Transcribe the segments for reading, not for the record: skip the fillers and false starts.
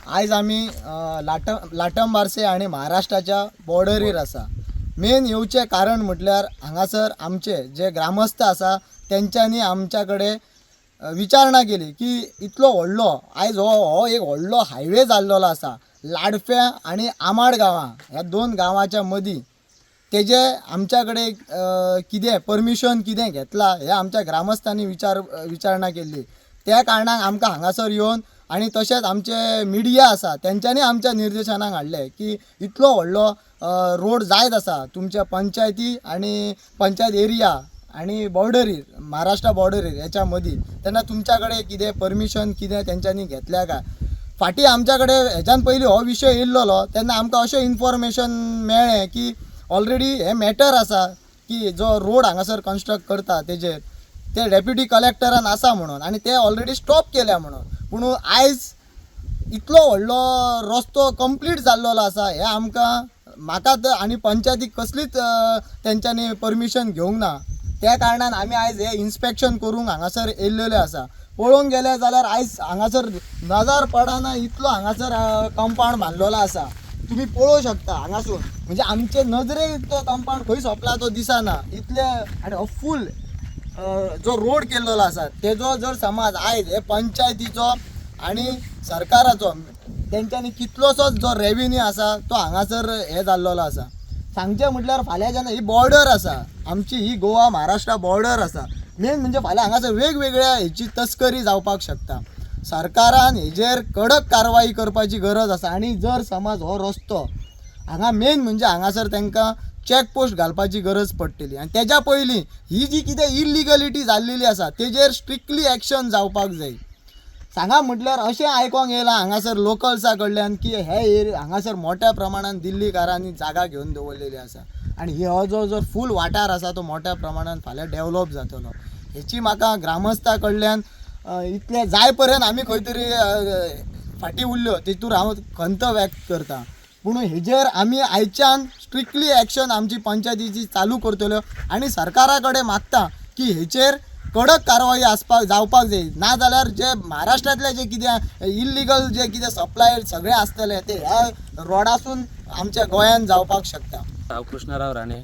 आयज आमी लाटंबार्से आनी महाराष्ट्राच्या बॉर्डरीर आसा. मेन येवचें कारण म्हटल्यार हांगासर आमचे जे ग्रामस्थ आसा तेंच्यांनी आमच्या कडेन विचारणा केली की इतलो व्हडलो आयज हो हो एक व्हडलो हायवे जाल्लेलो आसा लाडफ्या आनी आमाड गांवां ह्या दोन गांवाच्या मदीं, तेजे आमच्या कडेन कितें परमिशन कितें घेतलां हें आमच्या ग्रामस्थांनी विचारणा केल्ली. त्या कारणान आमकां हांगासर येवन आनी तशेंच आमचे मिडिया आसा तेंच्यांनी आमच्या निर्देशनाक हाडलें की इतलो व्हडलो रोड जायत आसा तुमच्या पंचायती आनी पंचायत एरिया आनी बॉर्डरीर, महाराष्ट्रा बॉर्डरीर हेच्या मदीं, तेन्ना तुमच्या कडेन कितें परमिशन कितें तेंच्यांनी घेतल्या काय. फाटीं आमच्या कडेन हेच्यान पयलीं हो विशय येयल्लो तेन्ना आमकां अशें इन्फॉर्मेशन मेळ्ळें की ऑलरेडी हें मॅटर आसा की जो रोड हांगासर कन्स्ट्रक्ट करता तेजेर ते डेप्युटी कलेक्टरान आसा म्हणून आनी ते ऑलरेडी स्टॉप केल्या म्हणून. पूण आयज इतलो व्हडलो रस्तो कंप्लीट जाल्लो आसा हें आमकां, म्हाका तर आनी पंचायतीक कसलीच तेंच्यांनी परमिशन घेवंक ना. त्या कारणान आमी आयज हें इन्स्पेक्शन करूंक हांगासर येयल्लेले आसा. पळोवंक गेले जाल्यार आयज हांगासर नजर पडना इतलो हांगासर कंपावंड बांदलेलो आसा. तुमी पळोवंक शकता हांगासून, म्हणजे आमचे नजरेक तो कंपावंड खंय सोंपला तो दिसना इतले. आनी हो फूल जो रोड केल्लो आसा तेजो जर समज आयज हे पंचायतीचो आनी सरकाराचो तेंच्यांनी कितलोसोच जो रेवेन्यू आसा तो हांगासर हे जाल्लो आसा. सांगचें म्हटल्यार फाल्यां जेन्ना ही बॉर्डर आसा आमची, ही गोवा महाराष्ट्रा बॉर्डर आसा, मेन म्हणजे फाल्यां हांगासर वेगवेगळ्या हेची तस्करी जावपाक शकता. सरकारान हेजेर कडक कारवाई करपाची गरज आसा. आनी जर समज हो रस्तो हांगा मेन म्हणजे हांगासर तांकां चॅक पोस्ट घालपाची गरज पडटली आनी तेज्या पयलीं ही जी कितें इलिगलिटी जाल्लेली आसा तेजेर स्ट्रिक्टली एक्शन जावपाक जाय. सांगा म्हटल्यार अशें आयकोंक येयलां हांगासर लोकल्सा कडल्यान की हे एरिया हांगासर मोठ्या प्रमाणान दिल्लीकारांनी जागा घेवन दवरलेली आसा आनी हो जो जो फूल वाठार आसा तो मोठ्या प्रमाणान फाल्यां डेवलॉप जातलो. हेची म्हाका ग्रामस्था कडल्यान इतलें जाय पर्यंत आमी खंय तरी फाटीं उरल्यो तितूर हांव खंत व्यक्त करता. पूण हेजेर आमी आयच्यान स्ट्रिक्टली एक्शन आमची पंचायतीची चालू करतल्यो आनी सरकारा कडेन मागता की हेचेर कडक कारवाई आसपाक जावपाक जाय. ना जाल्यार जे महाराष्ट्रांतले जे कितें इल्लिगल जे कितें सप्लाय सगळे आसतले ते ह्या रोडासून आमच्या गोंयांत जावपाक शकता. हांव कृष्णराव राणे.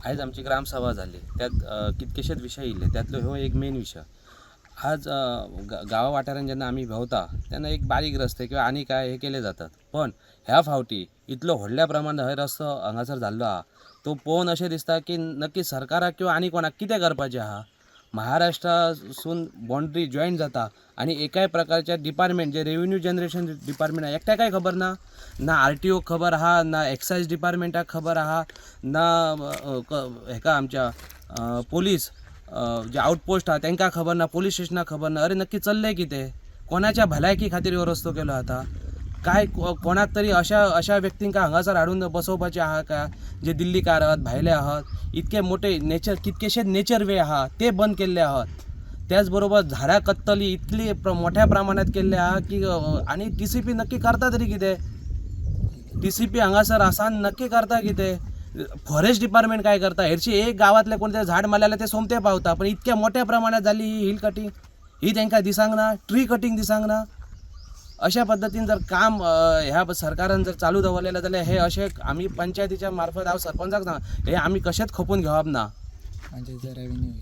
आयज आमची ग्रामसभा जाली त्यात कितकेशेच विशय येयल्ले, त्यातलो हो एक मेन विशय. आज गांवा वाठारांत जेन्ना आमी भोंवता तेन्ना एक बारीक रस्ते किंवा आनी काय हे केले जातात, पण ह्या फावटी इतलो व्हडल्या प्रमाणात हय रस्तो हांगासर जाल्लो आहा तो पळोवन अशें दिसता की नक्की सरकाराक किंवा आनी कोणाक कितें करपाचें आहा. महाराष्ट्रासून बाउंड्री जॉयन जाता आनी एकाय प्रकारच्या डिपार्टमेंट जे रेवेन्यू जनरेशन डिपार्टमेंट आहा एकट्याकय खबर ना, ना आर टी ओक खबर आहा, ना एक्सायज डिपार्टमेंटाक खबर आहा, ना हेका आमच्या पोलीस जे आउटपोस्ट आहा तांकां खबर ना, पोलीस स्टेशनाक खबर ना. अरे नक्की चल्लें कितें, कोणाच्या भलायकी खातीर हो रस्तो केलो जाता काय, कोणाक तरी अशा अशा व्यक्तींक हांगासर हाडून बसोवपाचें आहा काय जे दिल्लीकार आहात, भायले आहात. इतके मोठे नेचर, कितकेशे नेचर वे आहा ते बंद केल्ले आहात. त्याच बरोबर झाडां कत्तली इतली मोठ्या प्रमाणात केल्ले आहा की आनी टी सी पी नक्की करता तरी कितें, टी सी पी हांगासर आसा नक्की करता कितें, फॉरेस्ट डिपार्टमेंट काय करता. हेरशी एक गांवांतलें कोण तें झाड मारलें जाल्यार तें सोमतें पावता, पण इतक्या मोठ्या प्रमाणात जाली ही हिल कटींग ही तांकां दिसांक ना, ट्री कटींग दिसांक ना. अशा पद्दतीन जर काम ह्या सरकारान जर चालू दवरलेलें जाल्यार हे अशें आमी पंचायतीच्या मार्फत हांव सरपंचाक सांग हे आमी कशेंच खपून घेवप ना.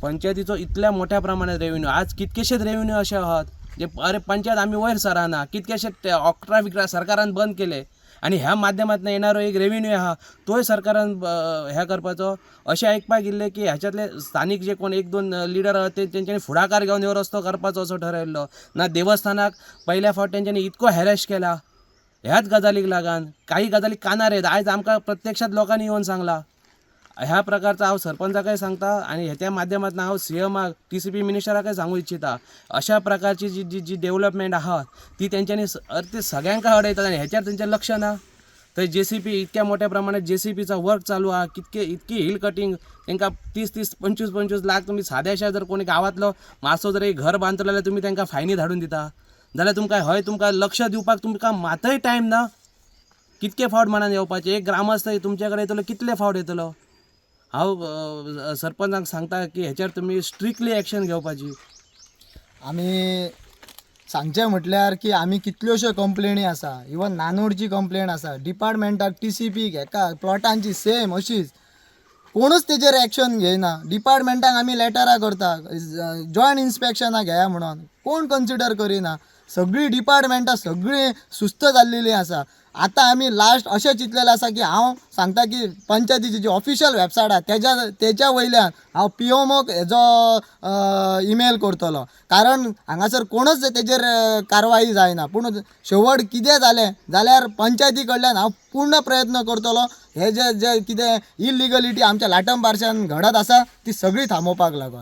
पंचायतीचो इतल्या मोठ्या प्रमाणात रेवेन्यू, आज कितकेशेच रेवेन्यू अशे आहात जे अरे पंचायत आमी वयर सरना, कितकेशे ऑक्ट्रा विक्रा सरकारान बंद केले आनी ह्या माध्यमांतल्यान येणारो एक रेवेन्यू आहा तोय सरकारान हें करपाचो. अशें आयकपाक येयल्लें की ह्याच्यातले स्थानीक जे कोण एक दोन लिडर आहा ते तेंच्यांनी फुडाकार घेवन हो रस्तो करपाचो असो ठरयल्लो ना. देवस्थानाक पयल्या फावट तेंच्यांनी इतको हॅरेस केला ह्याच गजालीक लागून, काही गजाली कानार येत आयज आमकां प्रत्यक्षात लोकांनी येवन सांगला. ह्या प्रकारचो हांव सरपंचाकय सांगता आनी त्या माध्यमांतल्यान हांव सी एमाक, टी सी पी मिनिस्टराकय सांगू इच्छिता अशा प्रकारची जी जी जी डेवलपमेंट आहा ती तेंच्यांनी अरे ते सगळ्यांक अडयतात आनी हेच्यार तेंचें लक्ष ना. थंय जे सी पी इतक्या मोठ्या प्रमाणात जे सी पीचा वर्क चालू आहा, कितके इतकी हिल कटींग तांकां 30 30 25 25 लाख तुमी साद्याशा जर कोणी गांवांतलो मातसो जर एक घर बांदतलो जाल्यार तुमी तांकां फायनी धाडून दिता, जाल्यार तुमकां हय तुमकां लक्ष दिवपाक तुमकां मातय टायम ना. कितके फावट मनान येवपाचें, एक ग्रामस्थ तुमचे कडेन येतलो कितले फावट येतलो. हांव सरपंचाक सांगता की हेच्यार तुमी स्ट्रिक्टली एक्शन घेवपाची. आमी सांगचें म्हटल्यार की आमी कितल्योश्यो कंप्लेनी आसा, इवन नानोडची कंप्लेन आसा, डिपार्टमेंटाक टीसीपीक हेका प्लॉटांची सेम अशीच, कोणूच तेजेर एक्शन घेयना. डिपार्टमेंटाक आमी लेटरां करता, जॉयंट इन्स्पेक्शनां घेया म्हणून, कोण कन्सिडर करिना. सगळीं डिपार्टमेंटां सगळीं सुस्त जाल्लेलीं आसा. आतां आमी लास्ट अशें चिंतलेलें आसा की हांव सांगता की पंचायतीची जी ऑफिशियल वेबसायट आसा तेज्या वयल्यान हांव पीएमओक हेजो इमेल करतलो, कारण हांगासर कोणूच तेजेर कारवाई जायना. पूण शेवट कितें जालें जाल्यार पंचायती कडल्यान हांव पूर्ण प्रयत्न करतलो हे जे जे कितें इलिगलिटी आमच्या लाटंबार्श्यान घडत आसा ती सगळी थांबोवपाक लागून.